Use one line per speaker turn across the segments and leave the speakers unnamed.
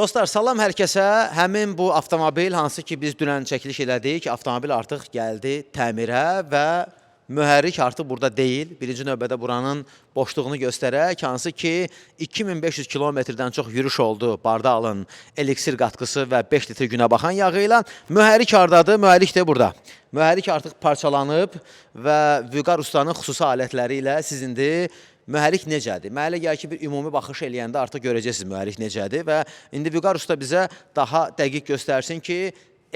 Dostlar, salam hər kəsə. Həmin bu avtomobil, hansı ki biz dünən çəkiliş elədik, avtomobil artıq gəldi təmirə və mühərrik artıq burada deyil. Birinci növbədə buranın boşluğunu göstərək, hansı ki 2500 kilometrdən çox yürüş oldu Bardalın eliksir qatqısı və 5 litr günə baxan yağı ilə. Mühərrik hardadır? Mühərrik də burada. Mühərrik artıq parçalanıb və Vüqar ustanın xüsusi alətləri ilə siz indi mühərrik necədir? Mənə elə gəlir ki, bir ümumi baxış eləyəndə artıq görəcəksiniz mühərrik necədir və indi Vüqar usta bizə daha dəqiq göstərsin ki,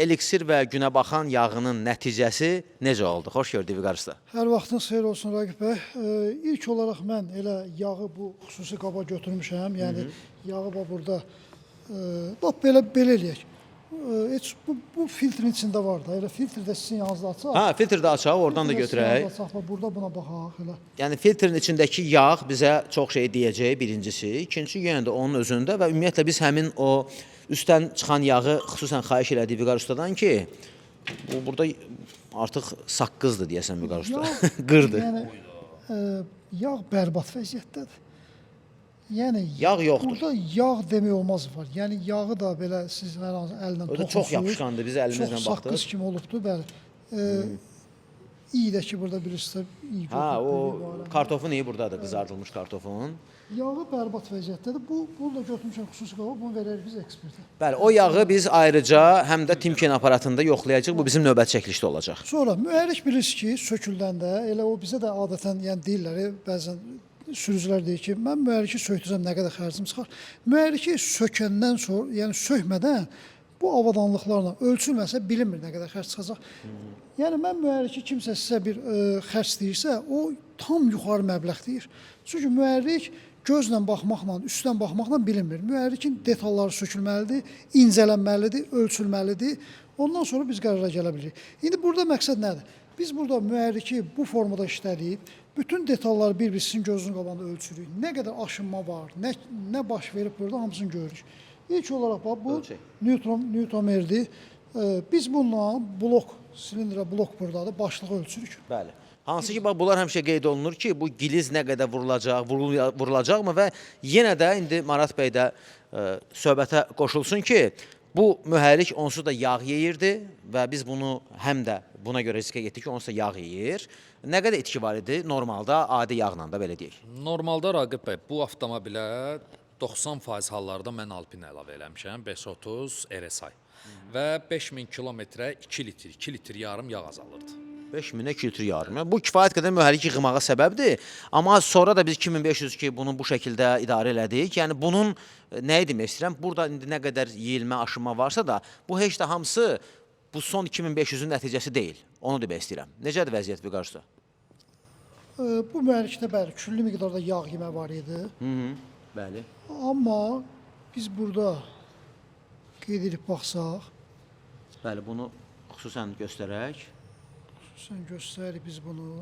eliksir və günə baxan yağının nəticəsi necə oldu? Xoş gördük Vüqar usta.
Hər vaxtınız xeyir olsun Raqib bəy. İlk olaraq mən elə yağı bu xüsusi qaba götürmüşəm. Yəni yağı bax burada bax belə belə eləyək. Heç bu filtrin içində var da. Elə filtr də sizin yanınızda açaq.
Ha, filtr də açaq, oradan da
Filtr də sizin
götürək.
yanınızda açaq. Bax burada buna baxaq elə.
Yəni filtrin içindəki yağ bizə çox şey deyəcək birincisi, ikincisi yenə də onun özündə və ümumiyyətlə biz həmin o üstdən çıxan yağı xüsusən xahiş elədik Vüqar ustadan ki, bu burada artıq saqqızdır deyəsən Vüqar usta. Qırdı.
Yəni yağ bərbad vəziyyətdədir. Yəni
Yağ yoxdur.
Burada yağ demək olmaz var. Yəni yağı da belə siz hər hansı əllə
O da çox
toxunsunuz.
yapışqandır, biz əlimizlə
Çox
baxdıq.
saqqız kimi olubdu, bəli. İyi də ki burada bilirsinizsə iyi
Ha,
götürüb
o
bu barədə.
kartofun iyi burdadır, qızardılmış kartofun.
Yağı bərbad vəziyyətdədir. Bunu da götürmüşəm xüsusi qaba, bunu verərik biz ekspertə.
Bəli, o yağı biz ayrıca həm də Timken aparatında yoxlayacağıq. Bu bizim növbəti çəkilişdə olacaq.
Sonra mühərrik bilirsiniz ki, söküləndə elə o bizə də adətən yəni deyirlər, bəzən sürücülər deyir ki, mən mühərriki söktürsəm nə qədər xərcim çıxar? Mühərriki sökəndən sonra, yəni sökmədən bu avadanlıqlarla ölçülməsə bilinmir nə qədər xərc çıxacaq. Yəni mən mühərriki kimsə sizə bir xərc deyirsə, o tam yuxarı məbləğ deyir. Çünki mühərrik gözlə baxmaqla, üstdən baxmaqla bilinmir. Mühərrikin detalları sökülməlidir, incələnməlidir, ölçülməlidir. Ondan sonra biz qərara gələ bilirik. İndi burada məqsəd nədir? Biz burada mühərriki bu formada işlədib, bütün detalları bir-bir sizin gözünüzün qabağında ölçürük. Nə qədər aşınma var, nə baş verib burada hamısını görürük. İlk olaraq bax bu
Ölçək.
Newtonmerdir. Biz bununla blok, silindrə blok buradadır, başlığı ölçürük.
Bəli. Hansı ki, bax bunlar həmişə qeyd olunur ki, bu giliz nə qədər vurulacaq, vurulacaqmı və yenə də indi Marat bəy də söhbətə qoşulsun ki, bu mühərrik onsuz da yağ yeyirdi və biz bunu həm də buna görə riskə getdik ki, onsuz da yağ yeyir. Nə qədər itki var idi normalda adi yağla da belə deyək.
Normalda Raqib bəy, bu avtomobilə 90% hallarda mən Alpine əlavə eləmişəm, 530 RSI. Və 5000 kilometrə 2 litr, 2 litr yarım yağ azalırdı.
5000-ə 2 litr yarım. Yəni, bu kifayət qədər mühərrik yığmağa səbəbdir. Amma sonra da biz 2500 ki bunu bu şəkildə idarə elədik. Yəni bunun nəyi demək istəyirəm? Burada indi nə qədər yeyilmə, aşınma varsa da bu heç də hamısı bu son 2500-ün nəticəsi deyil. Onu demək istəyirəm. Necədir vəziyyət Vüqar usta?
Bu mühərrikdə bəli, küllü miqdarda yağ yemə var idi.
Bəli.
Amma biz burada qeyd edib baxsaq,
Bəli, bunu xüsusən göstərək.
xüsusən göstəririk biz bunu.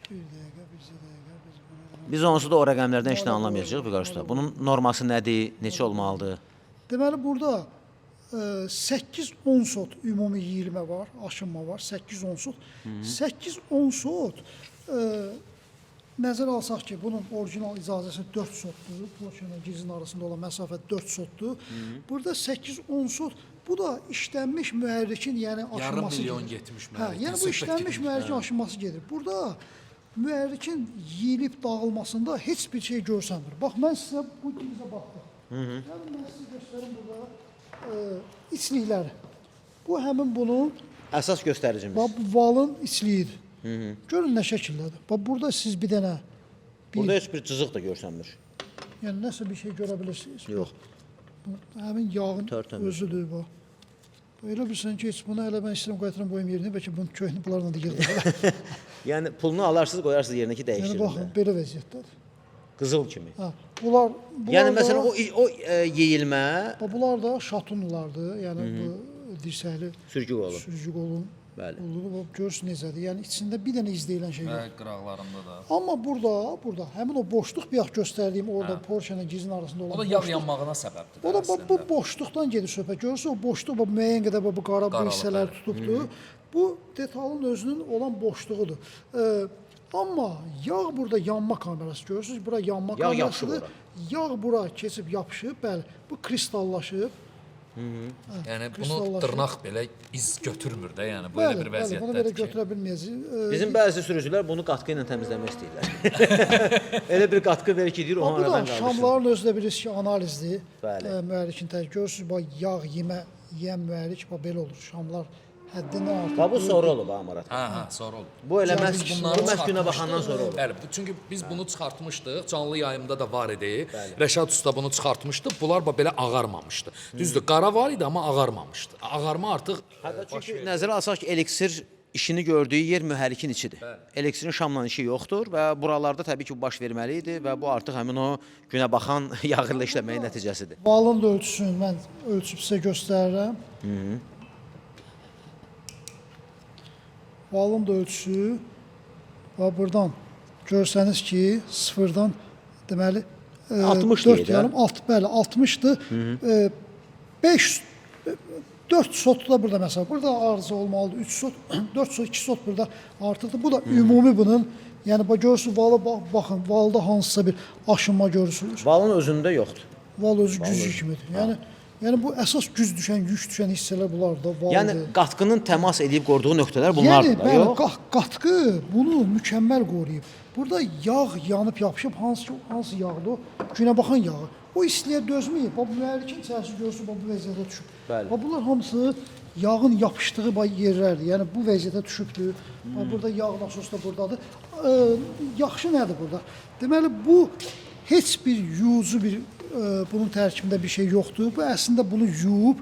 Bir dəqiqə, bir dəqiqə, biz bunu.
Biz onsuz da o rəqəmlərdən heç nə anlamayacağıq Vüqar usta. Bunun norması nədir? Neçə olmalıdır?
Deməli burada 8-10 sot ümumi yeyilmə var, aşınma var, 8-10 sot. 8-10 sot nəzərə alsaq ki, bunun orijinal icazəsi 4 sotdur. Ploçka ilə gizin arasında olan məsafə 4 sotdur. Burada 8-10 sot, bu da işlənmiş mühərrikin, yəni aşınması
milyon
gedir.
getmiş
Hə,
mühərrikdən
yəni bu
söhbət
işlənmiş
gedir.
mühərrikin aşınması gedir. Burada mühərrikin yeyilib dağılmasında heç bir şey görsənmir. Bax mən sizə bu gilizə baxdım. Yəni mən sizə göstərim burada içlikləri. Bu həmin bunun
Əsas göstəricimiz.
bax bu valın içliyidir. Görün nə şəkildədir. Bax burada siz bir dənə bir,
Burada heç bir cızıq da görsənmir.
yəni nəsə bir şey görə bilirsiniz.
Yox.
Bu həmin yağın
Tərtəmiz.
özüdür bu. Bu Elə bilirsən ki, heç bunu elə mən istəyirəm qaytarım qoyum yerinə, bəlkə bunu köhnə bunlarla da yığdım.
Yəni pulunu alarsınız, qoyarsınız yerinə ki,
Yəni
dəyişdirin.
baxın,
də.
belə vəziyyətdədir.
Qızıl kimi.
Hə, bunlar
Yəni
da,
məsələn o yeyilmə
bax, bunlar da şatunlardır. Yəni bu dirsəkli
sürgü qolu.
sürücü qolun
Bəli.
qoludur. Bax, görürsün necədir. Yəni içində bir dənə iz deyilən şey yox.
Və qıraqlarında da.
Amma burada həmin o boşluq bayaq göstərdiyim orada Porsche ilə gizin arasında olan
O da yağ
boşluq.
yanmağına səbəbdir.
O da bax, bu boşluqdan gedir söhbət. Görürsün o boşluq bax, müəyyən qədər bax, bu qara bu
Qaralı,
hissələr
bəli.
tutubdur. Bu detalın özünün olan boşluğudur. Amma yağ burada yanma kamerası görürsünüz. Bura yanma
Yağ yapışıb
kamerasıdır.
ora.
Yağ bura keçib yapışıb, bəli, bu kristallaşıb.
Yəni bunu
kristallaşır.
dırnaq belə iz götürmür də, yəni bu elə
Bəli,
bir
bəli, bunu belə
vəziyyətdədir ki.
götürə bilməyəcəyik.
Bizim bəzi sürücülər bunu qatqı ilə təmizləmək istəyirlər. Elə bir qatqı verir ki, deyir,
Bax,
onu
bu da
aradan qaldırsın.
şamların özü də bilirsiniz ki, analizdir.
Bəli.
Mühərrikin tək görürsüz, bax yağ yemə, yeyən mühərrik bax belə olur. Şamlar həddindən artıq.
Bax bu sonra olub ha Murad.
Hə, hə, sonra olub.
Bu elə məhz
Biz bunları
bu məhz günə
çıxartmışdıq.
baxandan sonra olub.
Bəli, çünki biz bunu çıxartmışdıq, canlı yayımda da var idi. Rəşad usta bunu çıxartmışdı. Bunlar bax belə ağarmamışdı. Düzdür, qara var idi, amma ağarmamışdı. Ağarma artıq
Hətta çünki nəzərə alsaq ki, eliksir işini gördüyü yer mühərrikin içidir. Eliksirin şamla işi yoxdur və buralarda təbii ki, bu baş verməli idi və bu artıq həmin o günə baxan yağı ilə işləməyin nəticəsidir.
Valın da ölçüsünü mən ölçüb sizə göstərirəm. Valın da ölçüsü və buradan görsəniz ki, sıfırdan deməli
60
4
deyir də.
yarım, 6, bəli, 60-dır. 5 4 sot da burada məsələn, burada arıza olmalıdır. 3 sot, 4 sot, 2 sot burada artıqdır. Bu da ümumi bunun. Yəni bax görürsüz valı baxın, valda hansısa bir aşınma görürsünüz.
Valın özündə yoxdur.
Val özü güzgü kimidir. Yəni bu əsas güc düşən, yük düşən hissələr bunlardır da, valdır.
Yəni qatqının təmas edib qoruduğu nöqtələr bunlardır
Yəni
da,
bəli,
yox?
qatqı bunu mükəmməl qoruyub. Burada yağ yanıb yapışıb, hansı yağdır o? Günə baxan yağı. O istiliyə dözməyib. Bax bu mühərrikin içərisi görürsüz, bax bu vəziyyətə düşüb.
Bəli.
Bax bunlar hamısı yağın yapışdığı bax yerlərdir. Yəni bu vəziyyətə düşübdür. Bax burada yağ nasosu da burdadır. Yaxşı nədir burada? Deməli bu heç bir yuyucu bir bunun tərkibində bir şey yoxdur. Bu əslində bunu yuyub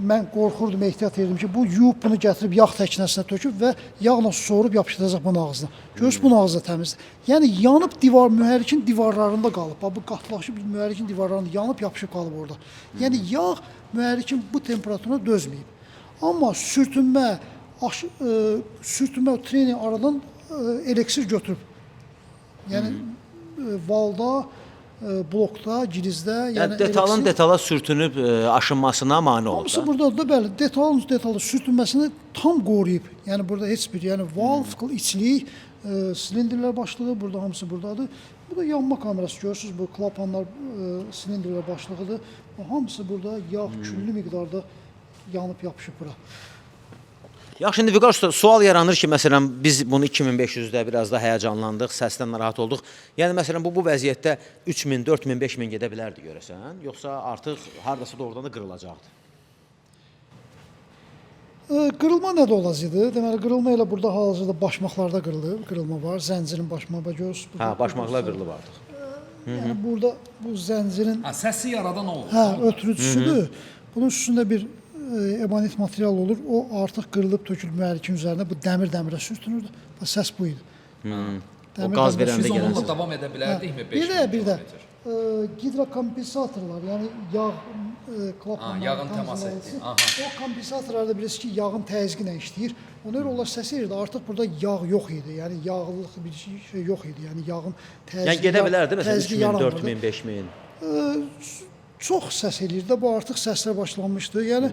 mən qorxurdum, ehtiyat edirdim ki, bu yuyub bunu gətirib yağ təknəsinə töküb və yağla sorub yapışdıracaq bunun ağzına. Görürsüz, bunun ağzı da təmizdir. Yəni yanıb divar mühərrikin divarlarında qalıb. Bax bu qatlaşıb mühərrikin divarlarında yanıb yapışıb qalıb orada. Yəni yağ mühərrikin bu temperaturuna dözməyib. Amma sürtünmə, sürtünmə treni aradan elektrik götürüb. Yəni valda, blokda, gilizdə,
Yəni
yəni
detalın
elektrik-
detala sürtünüb aşınmasına mane oldu.
Hamısı buradadır da, bəli, detalın detalı sürtünməsini tam qoruyub. Yəni burada heç bir, yəni valv, içlik, silindirlər başlığı burada hamısı buradadır. Bu da yanma kamerası görürsüz, bu klapanlar, silindirlər başlığıdır. Bu hamısı burada yağ küllü miqdarda yanıb yapışıb bura.
Yaxşı, indi Vüqar usta, sual yaranır ki, məsələn, biz bunu 2500-də biraz da həyəcanlandıq, səsdən narahat olduq. Yəni məsələn, bu vəziyyətdə 3000, 4000, 5000 gedə bilərdi görəsən, yoxsa artıq hardasa doğrudan da qırılacaqdı?
Qırılma nədə olacaqdı? Deməli, qırılma elə burada hal-hazırda başmaqlarda qırılır, qırılma var, zəncirin başmağı bax görürsüz.
Hə, başmaqlar qırılıb artıq.
Yəni burada bu zəncirin
Ha, səsi yaradan o olur.
hə, ötürücüsüdür. Bunun üstündə bir ebanit material olur. O artıq qırılıb tökülüb mühərrikin üzərinə. Bu dəmir dəmirə sürtünürdü. Bax səs bu idi.
O qaz
dəmirə
verəndə
Biz
gələn
onunla
səs.
davam edə bilərdikmi
Bir
5000
də bir də
kilometr?
Gidrokompensatorlar, yəni yağ klapanları
Ha, yağın təmas
tanzimləyici.
etdiyi, aha.
O kompensatorlar da bilirsiniz ki, yağın təzyiqi ilə işləyir. Ona görə onlar səs edirdi. Artıq burada yağ yox idi. Yəni yağlılıq bir şey yox idi. Yəni yağın təzyiqi
Yəni gedə bilərdi məsələn
təzyiqi
3000,
yaranmırdı.
4000, 5000.
Çox səs eləyirdi də, bu artıq səslər başlanmışdı. Yəni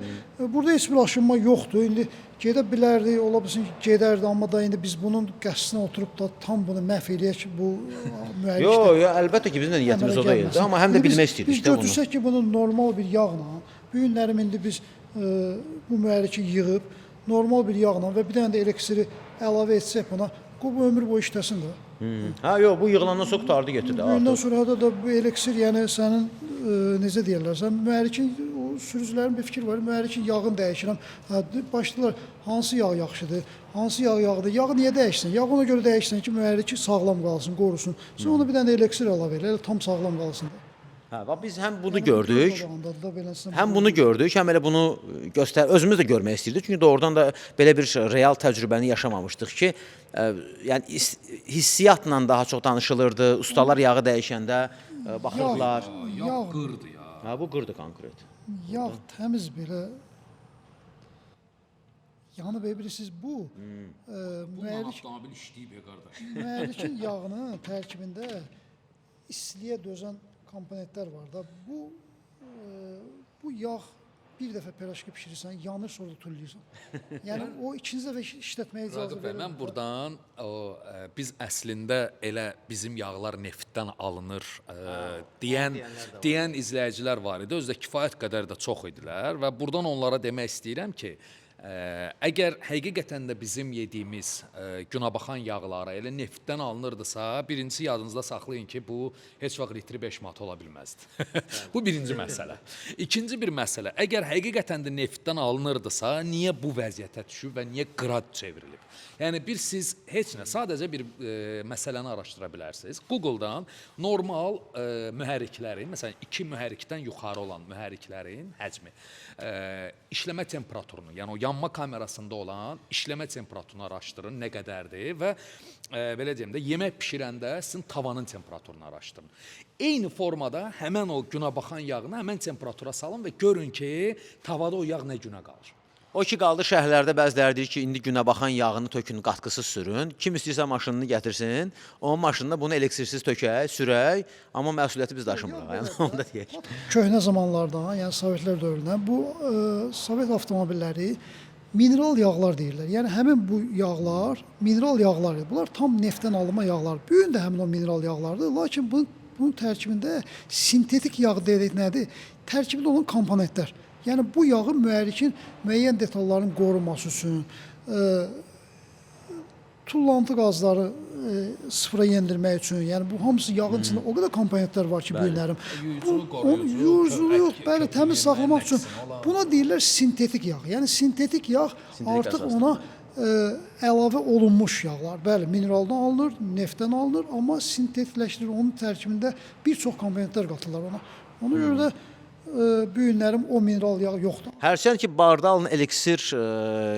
burada heç bir aşınma yoxdur. İndi gedə bilərdi, ola bilsin ki, gedərdi, amma da indi biz bunun qəsdinə oturub da tam bunu məhv eləyək bu mühərrikdə.
Yox, yox, əlbəttə ki, bizim də niyyətimiz o
əmələ
deyildi,
gəlməsin.
amma həm də
İndi
bilmək istəyirdik
biz
də bunu.
götürsək ki, bunu normal bir yağla, bu günlərim indi biz bu mühərriki yığıb normal bir yağla və bir dənə də elektri əlavə etsək buna, qoy bu ömür boyu işləsin də.
Hə, yox, bu yığılandan sonra qurtardı getdi də
Bundan
artıq.
sonra hətta da bu eliksir, yəni sənin necə deyirlər, sən mühərrikin o sürücülərin bir fikri var, mühərrikin yağını dəyişirəm. Hə, başlayırlar hansı yağ yaxşıdır, hansı yağ yağdır, yağı niyə dəyişsin? Yağı ona görə dəyişsin ki, mühərriki sağlam qalsın, qorusun. Sən ona bir dənə də eliksir əlavə elə, elə tam sağlam qalsın.
Hə, bax biz həm bunu gördük,
Qabağındadır da beləsinə.
həm bunu gördük, həm elə bunu göstər özümüz də görmək istirdik. Çünki doğrudan da belə bir real təcrübəni yaşamamışdıq ki, yəni hissiyatla daha çox danışılırdı. Ustalar yağı dəyişəndə baxırdılar.
Yağ
Yağ,
qırdı ya.
Hə, bu qırdı konkret.
yağ təmiz belə yanıb bilirsiniz bu
Bununla
mühərrik
avtomobil işləyib ya qardaş.
Mühərrikin yağının tərkibində istiliyə dözən komponentlər var da. Bu bu yağ Bir dəfə piraşka bişirirsən, yanır, sonra da tulluyursan. Yəni o ikinci dəfə işlətməyə icazə
Raqib bəy,
verir.
mən burdan o biz əslində elə bizim yağlar neftdən alınır deyən izləyicilər var idi. Özü də kifayət qədər də çox idilər və burdan onlara demək istəyirəm ki, əgər həqiqətən də bizim yediyimiz günəbaxan yağları elə neftdən alınırdısa, birincisi yadınızda saxlayın ki, bu heç vaxt litri 5 manat ola bilməzdi. Bu birinci məsələ. İkinci bir məsələ, əgər həqiqətən də neftdən alınırdısa, niyə bu vəziyyətə düşüb və niyə qrad çevrilib? Yəni bir siz heç nə, sadəcə bir məsələni araşdıra bilərsiniz. Google-dan normal mühərriklərin, məsələn, 2 mühərrikdən yuxarı olan mühərriklərin həcmi, işləmə temperaturunu, yəni o yanma kamerasında olan işləmə temperaturunu araşdırın, nə qədərdir və belə deyim də, yemək bişirəndə sizin tavanın temperaturunu araşdırın. Eyni formada həmən o günəbaxan yağını həmən temperatura salın və görün ki, tavada o yağ nə günə qalır.
O ki qaldı şərhlərdə bəziləri deyir ki, indi günəbaxan yağını tökün, qatqısız sürün. Kim istəyirsə maşınını gətirsin, onun maşınına bunu elektriksiz tökək, sürək, amma məsuliyyəti biz daşımırıq. Yəni onu da deyək.
Köhnə zamanlardan, yəni Sovetlər dövründən bu Sovet avtomobilləri mineral yağlar deyirlər. Yəni həmin bu yağlar mineral yağlar idi. Bunlar tam neftdən alınma yağlar. Bu gün də həmin o mineral yağlardır. Lakin bunun tərkibində sintetik yağ dedik nədir? Tərkibində olan komponentlər. Yəni bu yağı mühərrikin müəyyən detalların qorunması üçün, tullantı qazları sıfıra yendirmək üçün, yəni bu hamısı yağın içində o qədər komponentlər var ki, bu günlərim.
Yuyuculuq qoruyucu,
Yuyuculuq, bəli,
köpük
təmiz saxlamaq üçün
əksinə olan.
buna deyirlər sintetik yağ. Yəni sintetik yağ
Sintetik
artıq
əsaslı.
ona əlavə olunmuş yağlar. Bəli, mineraldan alınır, neftdən alınır, amma sintetikləşdirilir. Onun tərkibində bir çox komponentlər qatırlar ona. Ona görə də bu günlərim o mineral yağ yoxdur.
Hərçənd ki, Bardalın eliksir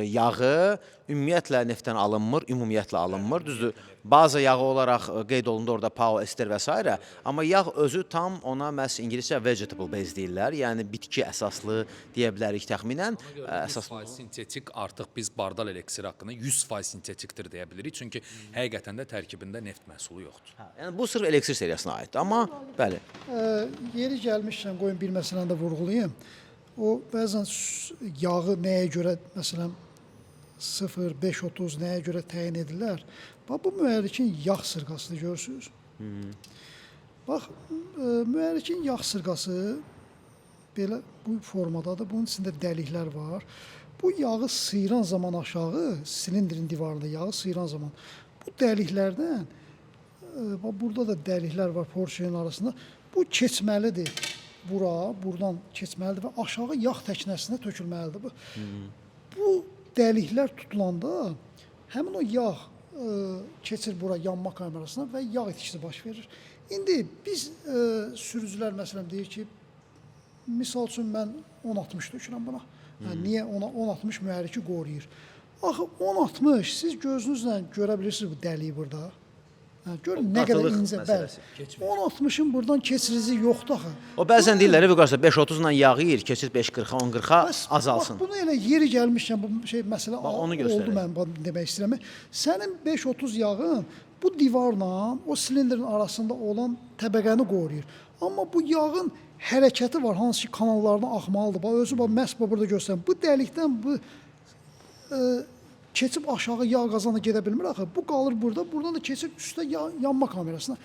yağı ümumiyyətlə neftdən alınmır, ümumiyyətlə alınmır. Düzdür, baza yağı olaraq qeyd olundu orada PAO, ester və s. Amma yağ özü tam ona məhz ingiliscə vegetable base deyirlər. Yəni bitki əsaslı deyə bilərik təxminən. Əsas
100% sintetik artıq biz bardal eliksiri haqqında 100% sintetikdir deyə bilirik. Çünki həqiqətən də tərkibində neft məhsulu yoxdur.
Hə, yəni bu sırf eliksir seriyasına aiddir. Amma bəli.
Yeri gəlmişkən qoyun bir məsələni də vurğulayım. O bəzən yağı nəyə görə, məsələn 0, 5, 30 nəyə görə təyin edirlər? Bax bu mühərrikin yağ sırğasını görürsünüz. Bax mühərrikin yağ sırğası belə bu formadadır. Bunun içində dəliklər var. Bu yağı sıyıran zaman aşağı, silindrin divarında yağı sıyıran zaman bu dəliklərdən bax burada da dəliklər var Porsche-nin arasında. Bu keçməlidir bura, buradan keçməlidir və aşağı yağ təknəsinə tökülməlidir bu. Bu dəliklər tutulanda həmin o yağ keçir bura yanma kamerasına və yağ itkisi baş verir. İndi biz sürücülər məsələn deyir ki, misal üçün mən 10.60 tökürəm buna. Hə, niyə ona 10.60 mühərriki qoruyur? Axı 10.60 siz gözünüzlə görə bilirsiniz bu dəliyi burada. Hə, görün nə qədər
Qatılıq
incə, bəli.
məsələsi.
10.60-ın buradan keçirici yoxdur axı.
O bəzən deyirlər, Vüqar 5.30 ilə yağ yeyir, keçir 5.40-a, 10.40-a
Bəs
azalsın.
Bax, bunu elə yeri gəlmişkən bu şey məsələ
Bax, onu
oldu
göstərək.
mən bunu demək istəyirəm. Sənin 5.30 yağın bu divarla o silindrin arasında olan təbəqəni qoruyur. Amma bu yağın hərəkəti var, hansı ki kanallardan axmalıdır. Bax özü bax məhz bax burada göstərirəm. Bu dəlikdən bu keçib aşağı yağ qazana gedə bilmir axı. Bu qalır burada, buradan da keçir üstə yanma kamerasına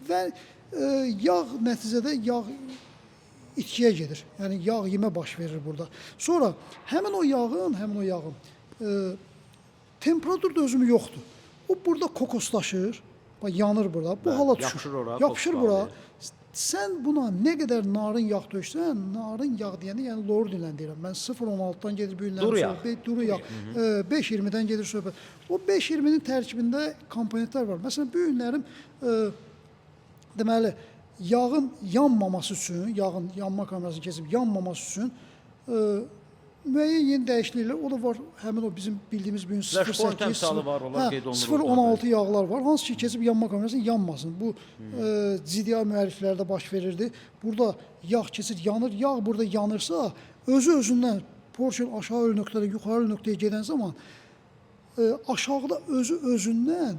və yağ nəticədə yağ itkiyə gedir. Yəni yağ yemə baş verir burada. Sonra həmin o yağın temperatur dözümü yoxdur. O burada kokoslaşır, bax yanır burada. Bu hala düşür.
yapışır ora,
Yapışır
kokos
bura.
bağlayır.
Sən buna nə qədər narın yağ töksən, narın yağ deyəndə, yəni lordinlə deyirəm. Mən 0.16-dan gedir bu günlərin
Duru yağ.
söhbət, duru yağ. 5.20-dən gedir söhbət. O 5.20-nin tərkibində komponentlər var. Məsələn, bu günlərim deməli yağın yanmaması üçün, yağın yanma kamerasını keçib yanmaması üçün müəyyən yeni dəyişikliklər, o da var həmin o bizim bildiyimiz bu gün
Flashpoint
0.8,
əmsalı var, onlar
hə,
qeyd olunur orada,
0.16 yağlar var. Hansı ki keçib yanma kamerasının yanmasın. Bu GDI mühərriklərdə baş verirdi. Burada yağ keçir, yanır. Yağ burada yanırsa, özü özündən Porsche aşağı ölü nöqtədən yuxarı ölü nöqtəyə gedən zaman aşağıda özü özündən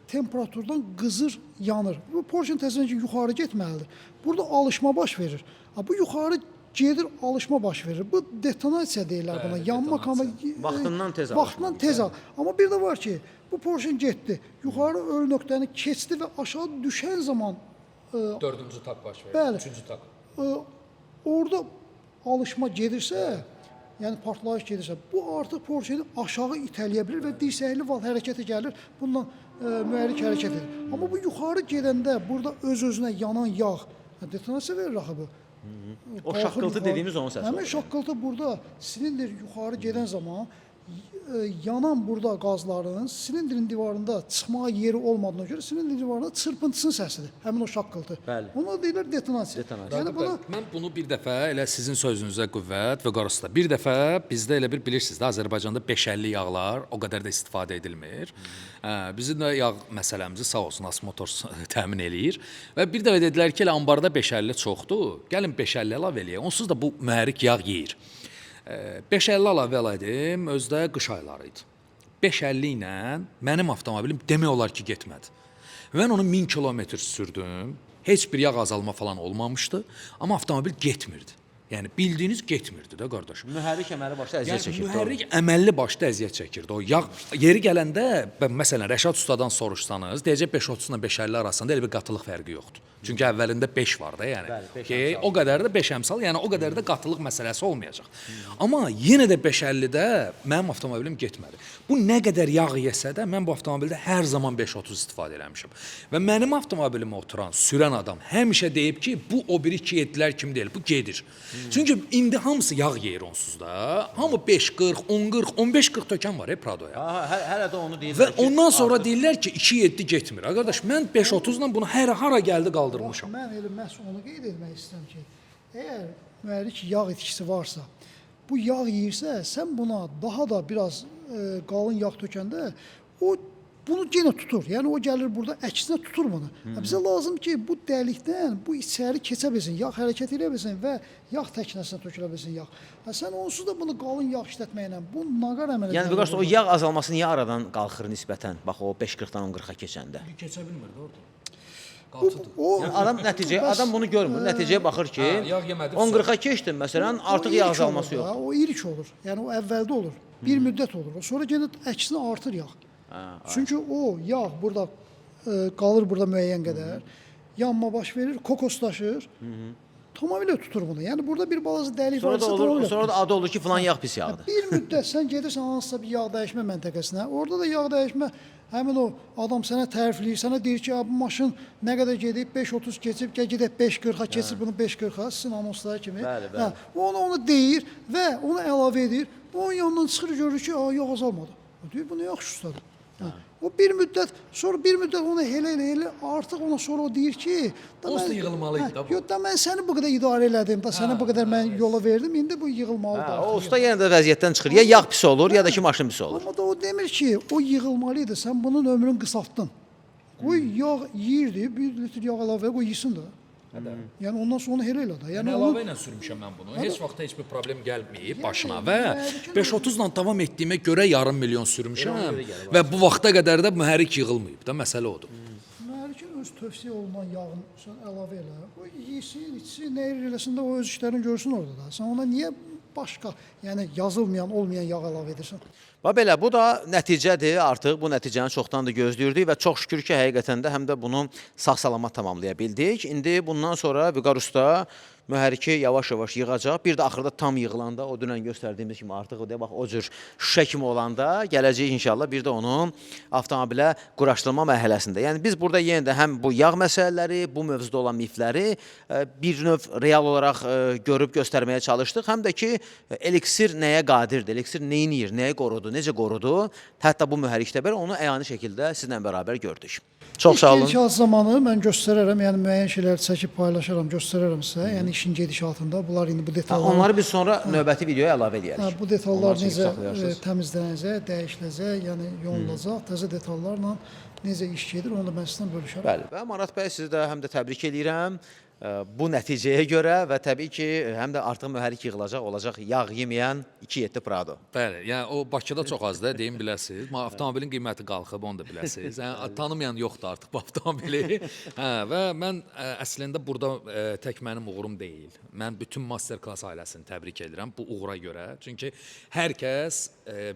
temperaturdan qızır, yanır. Bu Porsche təzədən ki yuxarı getməlidir. Burada alışma baş verir. Ha, bu yuxarı gedir alışma baş verir. Bu detonasiya deyirlər buna. Yanma
detonasiya.
Vaxtından tez alışma.
Vaxtından tez al. Amma bir də var ki, bu porşen getdi. Yuxarı ölü nöqtəni keçdi və aşağı düşən zaman
Dördüncü tak baş verdi.
Bəli.
Üçüncü tak.
Orada alışma gedirsə, yəni partlayış gedirsə, bu artıq porşeni aşağı itələyə bilər və dirsəkli val hərəkətə gəlir. Bununla mühərrik hərəkət edir. Amma bu yuxarı gedəndə burada öz-özünə yanan yağ, detonasiya verir axı bu.
O
Qalxır
şaqqıltı
yuxarı.
dediyimiz onun səsi
Həmin
olur.
şaqqıltı burada silindr yuxarı gedən zaman yanan burada qazların silindrin divarında çıxmağa yeri olmadığına görə silindrin divarında çırpıntısının səsidir. Həmin o şaqqıltı.
Bəli.
Ona deyirlər detonasiya.
Detonasiya.
Yəni bunu
Mən bunu bir dəfə elə sizin sözünüzə qüvvət və qarşısında bir dəfə bizdə elə bir bilirsiniz də Azərbaycanda 550 yağlar o qədər də istifadə edilmir. Hə, bizim də yağ məsələmizi sağ olsun As Motors təmin eləyir və bir dəfə dedilər ki, elə anbarda 550 çoxdur. Gəlin 550 əlavə eləyək. Onsuz da bu mühərrik yağ yeyir. 550 əlavə elədim, özü də qış ayları idi. 550 ilə mənim avtomobilim demək olar ki, getmədi. Mən onu 1000 kilometr sürdüm. Heç bir yağ azalma falan olmamışdı, amma avtomobil getmirdi. Yəni bildiyiniz getmirdi də qardaş.
Mühərrik əməli başda əziyyət
Yəni
çəkir. doğru.
mühərrik əməlli başlı əziyyət çəkirdi. O yağ yeri gələndə məsələn Rəşad ustadan soruşsanız, deyəcək 5.30 ilə 5.50 arasında elə bir qatılıq fərqi yoxdur. Çünki əvvəlində 5 var da, yəni.
Bəli, beş
Ki,
əmsal.
o qədər də 5 əmsal, yəni o qədər də qatılıq məsələsi olmayacaq. Amma yenə də 5.50-də mənim avtomobilim getmədi. Bu nə qədər yağ yesə də mən bu avtomobildə hər zaman 5.30 istifadə eləmişəm. Və mənim avtomobilimə oturan, sürən adam həmişə deyib ki, bu o biri 2.7-lər kimi deyil, bu gedir. Çünki indi hamısı yağ yeyir onsuz da. Hamı 5.40, 10.40, 15.40 tökən var Pradoya.
Aha, hələ də onu deyirlər
Və
ki,
ondan sonra deyirlər ki, 2.7 getmir. Ay qardaş, mən 5.30 ilə bunu hər hara gəldi qaldırmışam.
Bax, mən elə məhz onu qeyd etmək istəyirəm ki, əgər mühərrik yağ itkisi varsa, bu yağ yeyirsə, sən buna daha da biraz qalın yağ tökəndə o bunu yenə tutur. Yəni o gəlir burada əksinə tutur bunu. Bizə lazım ki, bu dəlikdən bu içəri keçə bilsin, yağ hərəkət edə bilsin və yağ təknəsinə tökülə bilsin yağ. Ha, sən onsuz da bunu qalın yağ işlətməklə bu naqar əmələ
Yəni
gəlir
Vüqar usta, o
burada.
yağ azalması niyə aradan qalxır nisbətən? Bax o 5.40-dan 10.40-a keçəndə.
Keçə bilmir də orada.
O
Yəni adam nəticəyə, adam bunu görmür. Nəticəyə baxır ki,
Hə, yağ yemədi,
10.40-a keçdim məsələn,
O
artıq yağ
ilk
azalması
olur da,
yoxdur.
O ilk olur. Yəni o əvvəldə olur. Bir müddət olur. O sonra yenə əksinə artır yağ. Çünki o yağ burada qalır burada müəyyən qədər. Yanma baş verir, kokoslaşır. Tamamilə tutur bunu. Yəni burada bir balaca dəlik
Sonra da
varsa
olur,
tamamilə
sonra da adı olur ki, filan yağ pis yağdır.
Bir müddət sən gedirsən hansısa bir yağ dəyişmə məntəqəsinə. Orada da yağ dəyişmə həmin o adam sənə tərifləyir, sənə deyir ki, "A, bu maşın nə qədər gedib, 5.30 keçib, gəl gedək 5.40-a, keçir bunu 5.40-a, sizin anonslar kimi.
Bəli, bəli.
Hə, o onu deyir və onu əlavə edir. Onun yanından çıxır görür ki, "A, yağ azalmadı." O deyir, bu nə yaxşı ustadır. Hə. O bir müddət, sonra bir müddət onu elə elə elə artıq ona sonra o deyir ki, da
Onsuz da
mən-
yığılmalı idi
Hə,
da bu.
Yox da mən səni bu qədər idarə elədim, da sənə bu qədər mən yola verdim, indi bu yığılmalıdır.
Hə,
artıq.
o usta yenə də vəziyyətdən çıxır. Ya yağ pis olur, ya da ki maşın pis olur.
Amma da o demir ki, o yığılmalı idi. Sən bunun ömrünü qısaltdın. Qoy yağ yeyirdi, bir litr yağ əlavə qoy yesin də. Yəni ondan sonra onu elə elə də. Yəni
Mən
onu
əlavə ilə sürmüşəm mən bunu. Heç vaxt heç bir problem gəlməyib başına və
mühərrikin
5.30 ilə davam etdiyimə görə yarım milyon sürmüşəm və bu vaxta qədər də mühərrik yığılmayıb da, məsələ odur.
mühərrikin öz tövsiyə olunan yağını sən əlavə elə. Qoy yesin, içsin, nə edir eləsin də o öz işlərini görsün orada da. Sən ona niyə başqa, yəni yazılmayan, olmayan yağ əlavə edirsən?
Və belə bu da nəticədir artıq. Bu nəticəni çoxdan da gözləyirdik və çox şükür ki, həqiqətən də həm də bunu sağ-salamat tamamlaya bildik. İndi bundan sonra Vüqar usta mühərriki yavaş-yavaş yığacaq. Bir də axırda tam yığılanda, o dünən göstərdiyimiz kimi artıq o deyə bax o cür şüşə kimi olanda gələcək inşallah bir də onun avtomobilə quraşdırılma mərhələsində. Yəni biz burada yenə də həm bu yağ məsələləri, bu mövzuda olan mifləri bir növ real olaraq görüb göstərməyə çalışdıq. Həm də ki eliksir nəyə qadirdir, eliksir nə edir, nəyə qorudu, necə qorudu, hətta bu mühərrikdə belə onu əyani şəkildə sizlə bərabər gördük. Çox sağ olun.
İş gedişat zamanı mən göstərərəm, yəni müəyyən şeyləri çəkib paylaşaram, göstərərəm sizə. Yəni işin gedişatında bunlar indi bu
Ha,
detallar
onları biz sonra növbəti videoya əlavə eləyərik.
Hə, bu detallar
Onları çəkib
necə
saxlayarsınız.
təmizlənəcək, dəyişiləcək, yəni yonulacaq, təzə detallarla necə iş gedir, onu da mən sizlə bölüşərəm.
Bəli. Və Marat bəy sizi də həm də təbrik eləyirəm. bu nəticəyə görə və təbii ki, həm də artıq mühərrik yığılacaq, olacaq yağ yeməyən 2.7 Prado.
Bəli, yəni o Bakıda çox azdır, deyim biləsiniz. Avtomobilin qiyməti qalxıb, onu da biləsiniz. Yəni tanımayan yoxdur artıq bu avtomobili. Hə, və mən əslində burada tək mənim uğurum deyil. Mən bütün Masterclass ailəsini təbrik edirəm bu uğura görə. Çünki hər kəs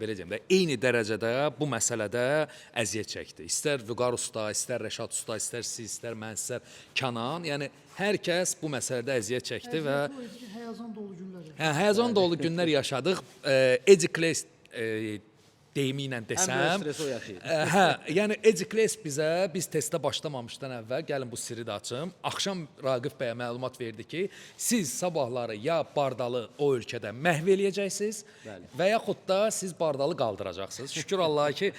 belə deyim də eyni dərəcədə bu məsələdə əziyyət çəkdi. İstər Vüqar usta, istər Rəşad usta, istər siz, istər mən, istər Kənan. Yəni hər kəs bu məsələdə əziyyət çəkdi və
O idi ki, həyəcan dolu günlər.
Hə, həyəcan dolu günlər yaşadıq. Ecicles deyimi ilə desəm.
Ən böyük stresi o yaşayır.
Hə, yəni Ecicles bizə biz testə başlamamışdan əvvəl, gəlin bu sirri də açım. Axşam Raqif bəyə məlumat verdi ki, siz sabahları ya Bardalı o ölkədə məhv eləyəcəksiniz və yaxud da siz Bardalı qaldıracaqsınız. Şükür Allaha ki,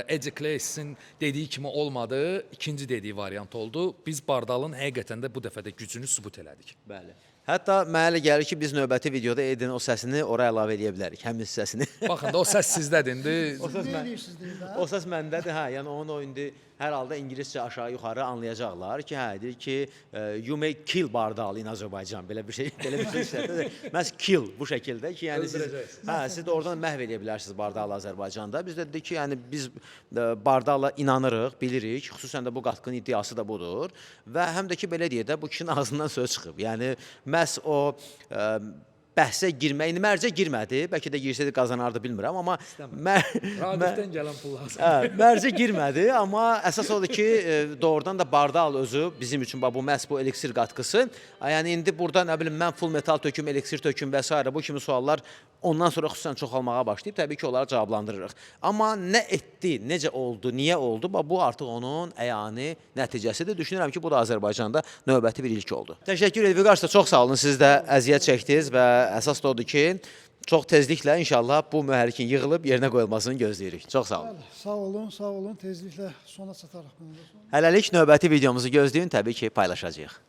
Eciclesin dediyi kimi olmadı. İkinci dediyi variant oldu. Biz Bardalın həqiqətən də bu dəfə də gücünü sübut elədik.
Bəli. Hətta mənə elə gəlir ki, biz növbəti videoda Edin o səsini ora əlavə eləyə bilərik, həmin səsini.
Baxın da o səs sizdədir indi.
O səs
Nə edirsiniz deyir də.
O səs məndədir, hə. Yəni onun o indi hər halda ingiliscə aşağı-yuxarı anlayacaqlar ki, hə, deyir ki, you may kill Bardal in Azərbaycan. Belə bir şey, belə bir şey işlədir. Məhz kill bu şəkildə ki, yəni siz hə, siz də oradan məhv eləyə bilərsiniz Bardalı Azərbaycanda. Biz də dedik ki, yəni biz Bardala inanırıq, bilirik. Xüsusən də bu qatqının iddiası da budur və həm də ki belə deyək də bu kişinin ağzından söz çıxıb. Yəni məhz o bəhsə girmək, indi mərcə girmədi. Bəlkə də girsəydi qazanardı bilmirəm, amma
Raqifdən gələn pul lazım.
Hə, mərcə girmədi, amma əsas odur ki, doğrudan da Bardal özü bizim üçün bax bu məhz bu eliksir qatqısı. Yəni indi burada nə bilim mən full metal töküm, eliksir töküm və s. bu kimi suallar ondan sonra xüsusən çoxalmağa başlayıb. Təbii ki, onları cavablandırırıq. Amma nə etdi, necə oldu, niyə oldu? Bax bu artıq onun əyani nəticəsidir. Düşünürəm ki, bu da Azərbaycanda növbəti bir ilk oldu. Təşəkkür edirik Vüqar usta, çox sağ olun. Siz də əziyyət çəkdiniz və əsas da odur ki, çox tezliklə inşallah bu mühərrikin yığılıb yerinə qoyulmasını gözləyirik. Çox sağ olun.
Bəli, sağ olun, sağ olun. Tezliklə sona çatarıq bundan sonra.
Hələlik növbəti videomuzu gözləyin, təbii ki, paylaşacağıq.